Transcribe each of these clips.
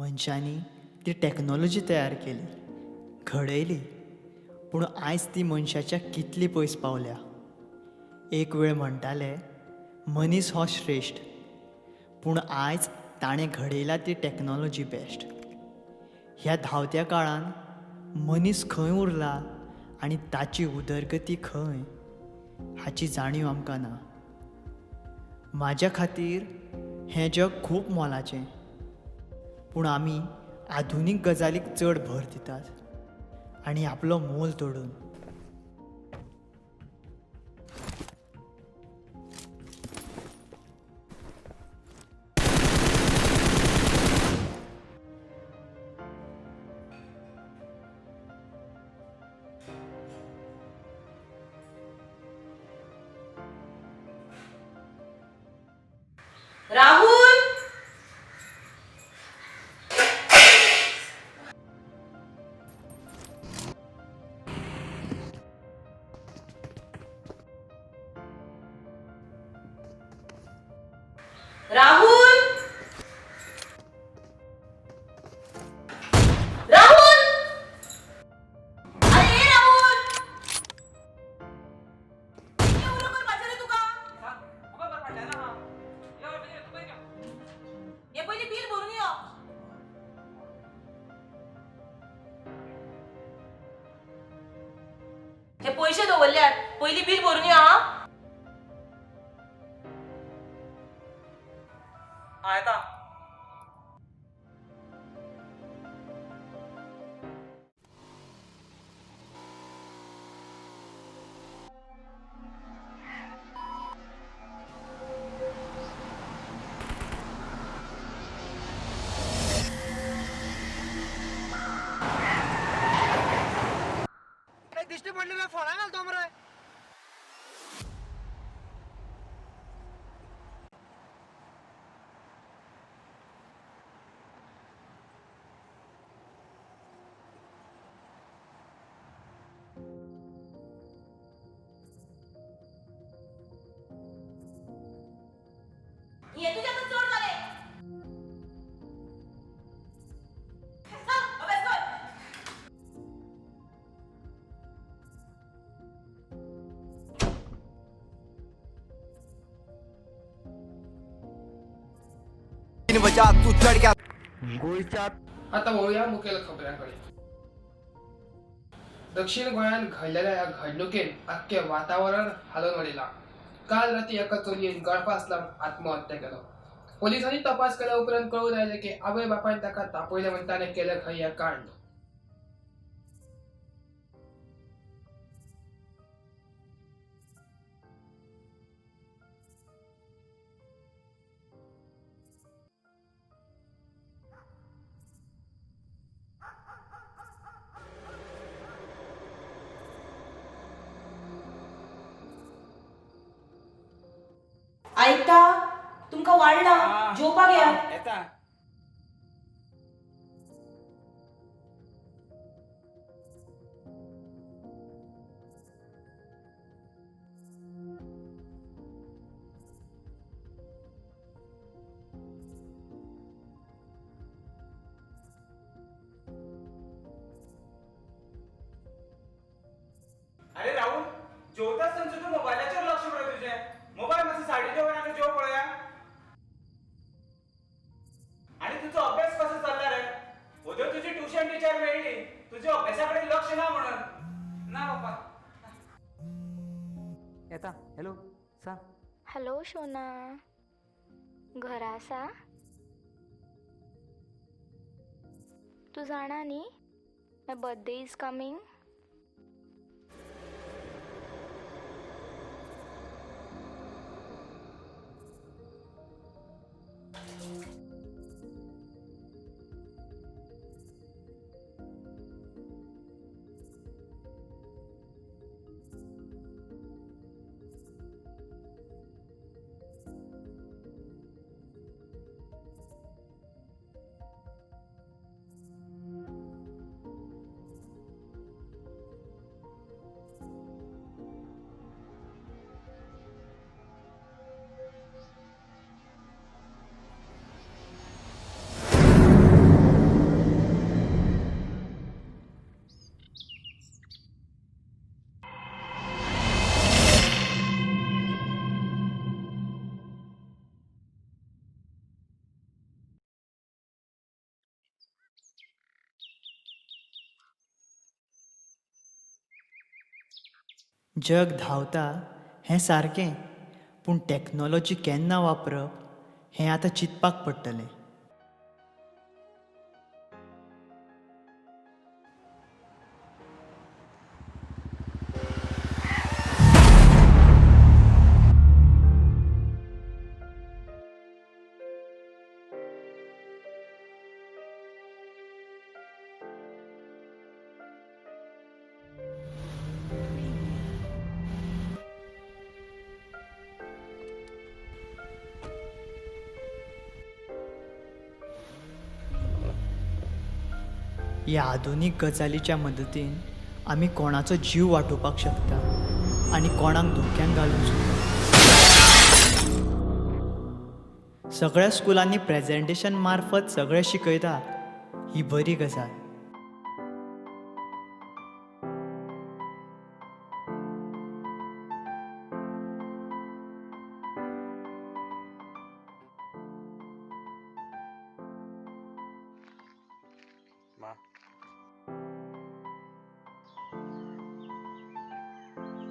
मनशांनी ती टॅक्नोलॉजी तयार केली, घडयली, पूण आयज ती मनशाच्या कितली पयस पावल्या. एक वेळ म्हणटाले मनीस हो श्रेश्ठ, पूण आयज ताणें घडयला ती टॅक्नोलॉजी बेस्ट. ह्या धांवत्या काळान मनीस खंय उरला आनी ताची उदरगती खंय हाची जाणीव आमकां ना. म्हाज्या खातीर हें जग खूब मोलाचें, पूण आमी आधुनीक गजालीक चड भर दितात आनी आपलो मोल तोडून. राहुल, राहुल, राहुल, अरे राहुल, उलो करपाचें रे तुका. हे पयलीं बील भरून यो. हे पयशे दवरल्यात, पयलीं बील भरून यो. हा येता. दिश्टी पडली ना, फोनाक घालतो मरे. हे तुज्या आतां चड जालें. चल अभ्यास कर. तू चढ गया. आता वळूया मुखेल खबरां कडेन. दक्षिण गोंयांत घडलेल्या ह्या घडणुकेन आख्खें वातावरण हालोवन उडयलां. काल राती एका चलयेन गळफास लावन आत्महत्या केलो. पोलिसांनी तपास केल्या उपरांत कळून आयलें की आवय बापायन ताका तापयलें म्हूण ताणें केलें खंय हें कांड. आयता, तुमकां वाडला, जेवपाक येयात. येता. अरे राहुल, जेवता आसतना सुद्दां मोबायलाचेर लक्ष मरे तुजें. मोबायल मातसो सायडीन दवर आनी जेव पळोवया. आनी तुजो अभ्यास कसो चल्ला रे? वद्यो तुजी ट्युशन टिचर मेळ्ळी, तुज्या अभ्यासा कडेन लक्ष ना म्हणून. ना बाबा. येता. हॅलो, सांग. हॅलो शोना, घरा आसा? तूं जाणा न्ही, my birthday is coming. जग धांवता हें सारकें, पूण टॅक्नोलॉजी केन्ना वापरप हें आतां चिंतपाक पडटलें. ह्या आधुनीक गजालीच्या मदतीन आमी कोणाचो जीव वाटोवपाक शकता आनी कोणाक धोक्यान घालूंक शकता. सगळ्या स्कुलांनी प्रेजेंटेशन मार्फत सगळें शिकयता, ही बरी गजाल. मा,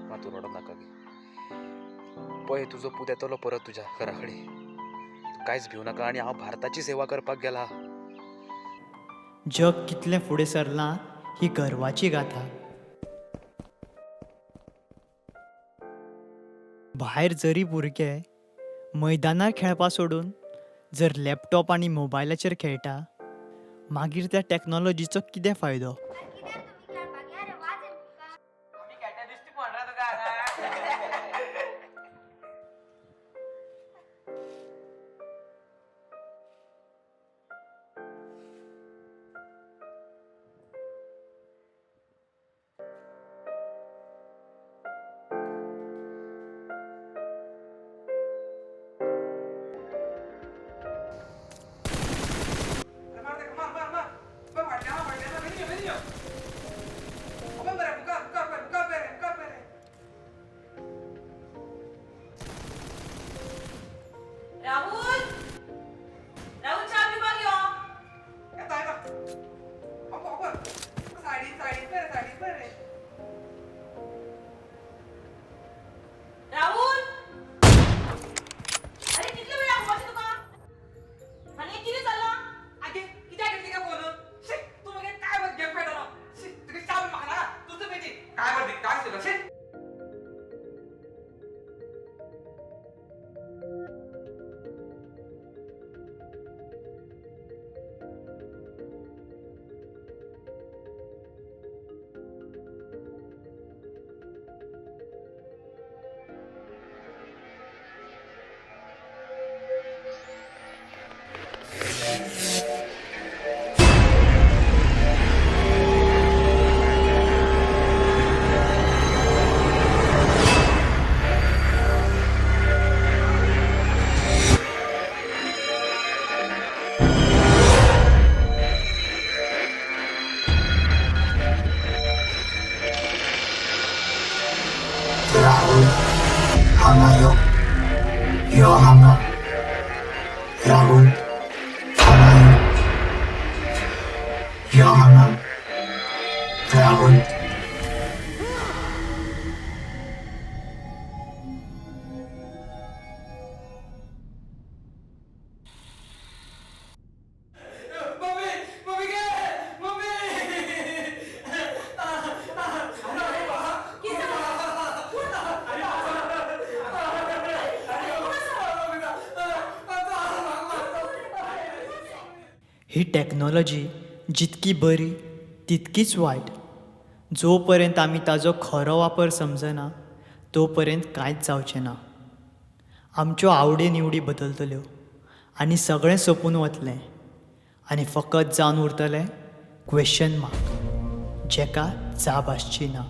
मा, तूं रडो नाका गे. पळय, तुजो पूत येतलो परत तुज्या घरा कडेन. कांयच भिवू नाका. आनी हांव भारताची सेवा करपाक गेला. जग कितलें फुडें सरलां ही गर्वाची गाथा. भायर जरी भुरगे मैदानार खेळपा सोडून जर लॅपटॉप आनी मोबायलाचेर खेळटा, मागीर त्या टॅक्नोलॉजीचो कितें फायदो? मार ताका, मार मार मार. पळय, फाटल्यान हा, फाटल्यान हा. बेगीन यो, बेगीन यो. पळय मरे, मुखार मुखार पळय, मुखार पळय रे, मुखार पळय रे. राहुल, राहुल, च्या पिवपाक यो. येता येता. Open open. सायडीन सायडीन पळय रे, सायडीन पळय रे. राहुल, अरे कितले वेळ आपोवपाचें तुका? आनी हें कितें चल्लां? आगे, कित्याक घेतली काय फोन? शी, तूं मगे काय बरें गेम खेळटलो. शी, तुगे च्या बी म्हाका नाका. तुजो बेटी काय बरें काय तुका. शी. राहुल, हांगा यो. यो हांगा. राहुल, हांगा यो. यो हांगा. राहुल. मम्मी, मम्मी गे, मम्मी. कितें जालें? कोण आसा? ही टॅक्नोलॉजी जितकी बरी तितकीच वायट. जो पर्यंत आमी ताजो खरो वापर समजना तो पर्यंत कांयच जावचें ना. आमच्यो आवडी निवडी बदलतल्यो आनी सगळें सोंपून वतलें आनी फकत जावन उरतलें क्वेश्चन मार्क, जेका जाप आसची ना.